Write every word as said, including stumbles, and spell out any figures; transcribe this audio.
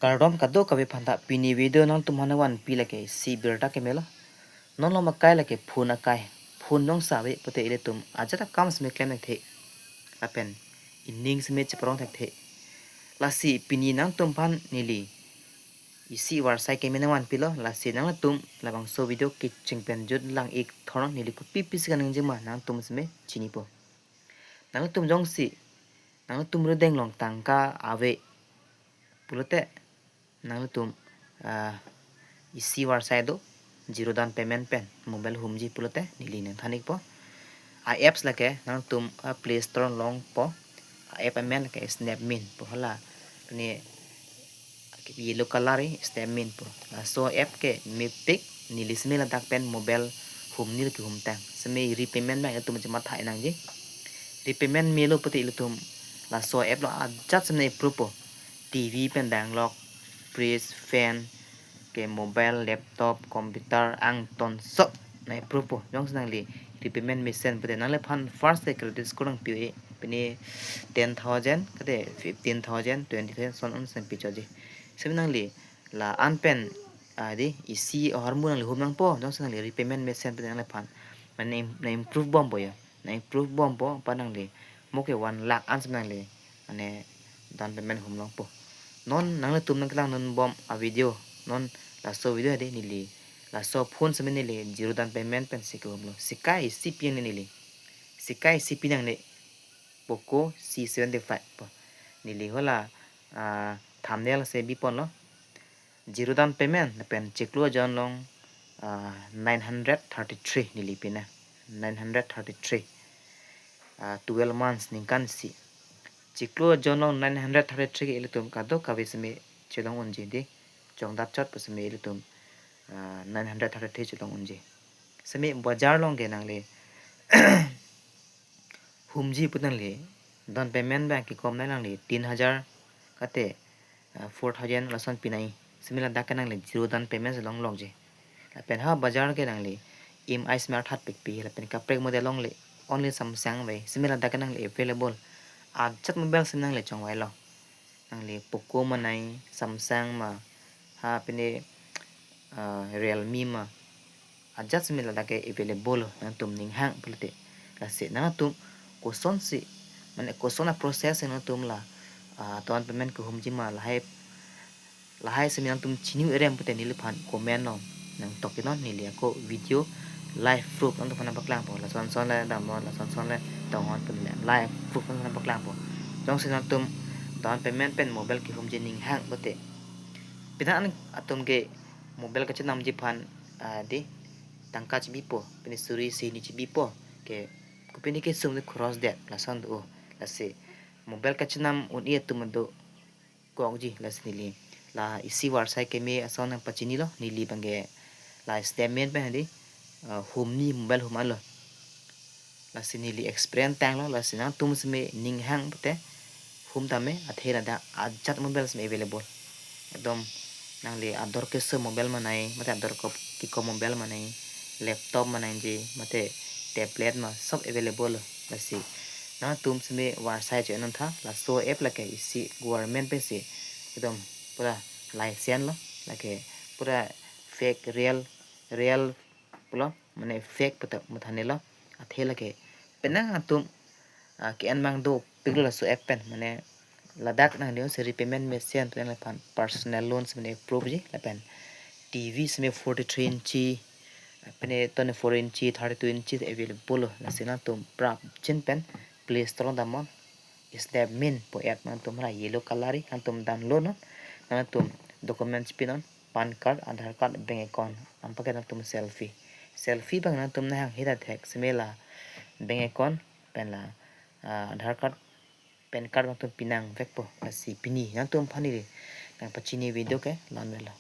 Kardom kadokave aphanta, pini video nangtum aphan vanpi lake isi birta kemelo. Non lo makai lake phone akai. Phone jongsi ave pute ilitum ajat akam seme klem thekthe. Lapen ining seme cheparong thekthe. Lasi pini nangtum aphan neli isi varsai keme nangvanpilo, lasi nangtum labangso video kecheng pen jut lang ik thorong, neli kopi pisi kaningje ma nangtum seme chinipo. Nangtum jongsi nangtum rideng along tangka ave pulote nangtum, ah, isi varsai do, zero down payment pen mobile humji pulote neli nangthan ikpo. A-apps lake nangtum, ah, Play Store longpo. A-app amen lake Snapmint pu, hala ne yellow color e Snapmint pu. Laso app ke mepik, neli seme ladak pen mobile humni lake humtang. Seme repayment abang ilitum chematha nangji. Repayment melo pute ilitum laso app along ajat seme approve po. T V pen danglok, fridge, fan, ke mobile, laptop, computer, angton sop na approve po. Jongsi nangli repayment mesen pute nangliphan first ke credit score nangpi-e, pini ten thousand, kate fifteen thousand, twenty thousand, son on sen pichoji. Seme nangli la-an pen, ah, di, isi ahormu nangli hum nangpo, jongsi nangli repayment mesen pute nangliphan mane na improve bompo ya. Na improve bompo, pa nangli mo ke one lakh an seme nangli mane down payment hum longpo. Non nanglitum nangkelang non bom a-video, non laso video hadi neli laso phone seme neli zero down payment pensi kehumlo. Sikai isi pi nangne neli. Sikai isi pi nangne, Poco C seventy-five po. Neli hala, ah, thumbnail si biponlo. Zero down payment lapen chiklo ajon along, ah, nine hundred thirty-three neli pina. Nine hundred thirty-three. Ah, twelve months, ningkan isi. Chiklo ajon along nine hundred thirty-three ke ilitum kadokave seme chelong unji di. Chongdat chot pu seme ilitum, ah, nine hundred thirty-three chelong unji. Seme bajar along ke nangli humji pu nangli down payment abang kekom nai, nangli tin hajar kate, ah, four thousand lason pinai. Seme ladak ke nangli zero down payment si longlokji. Lapen ha bajar ke nangli E M I seme arthat pikpi, lapen kaprek model longle, only Samsung ave. Seme ladak ke nangli available. Ajat mobile seme nangli chongvailo. Nangli Poco manai, Samsung ma, ha pine, ah, Realme ma, ajat seme ladak ke available, nangtum ning hang pulote. Lasi nangtum kosonsi, mane koson a-process nangtum la, ah, down payment kehumji ma, lahai lahai seme nangtum chini erem pute neliphan comment along nangtok iknon, neli ako video live proof nangtum aphan nangpaklangpo, lason son le damnon, lason son le tonghon pu le live proof nangtum aphan nangpaklangpo. Jongsi nangtum down payment pen mobile kehumji ning hang pute, pini an atum ke mobile kachenamji aphan, ah, di, tangka chebipo, pini suri sini chebipo, ke kopine kesung de cross det lason do. Lasi mobile kachenam un-e atum do kokji. Lasi neli la isi varsai keme ason nangpachinilo, neli abang ke la Snapmint pen hadi, ah, humni mobile hum-anlo. Lasi neli experience tanglo, lasi nangtum seme ning hang pute hum tame, athe ladak ajat mobile seme available. Ekdom nangli ador keso mobile manai, mate ador kop kiko mobile manai, laptop manai je, mate tablet ma, sop available lo. Lasi nangtum seme varsai cho nangtha, laso app lake isi government pensi ekdom pura license lo, lake pura fake, real, real pulo, mane fake puta muthanelo, athe lake penang atum, ah, ke-en mang dopiklo laso app pen, mane ladak nangli jongsi repayment mesen pu nangliphan personal loan seme approve ji, lapen T V seme forty-three inch, pine twenty-four inch, thirty-two inch available lo. Lasi nangtum prapjin pen Play Store along damnon, Snapmint pu app, nangtum la yellow color e, nangtum download non, nangtum documents pinon, PAN card, Aadhaar card, bank account, anparke nangtum selfie. Selfie abang nangtum nahang hita thek, seme la bank account pen la, ah, Aadhaar card, PAN card nangtum pinangvekpo. Lasi pini nangtum aphan neli nangpachini video ke la-an velo.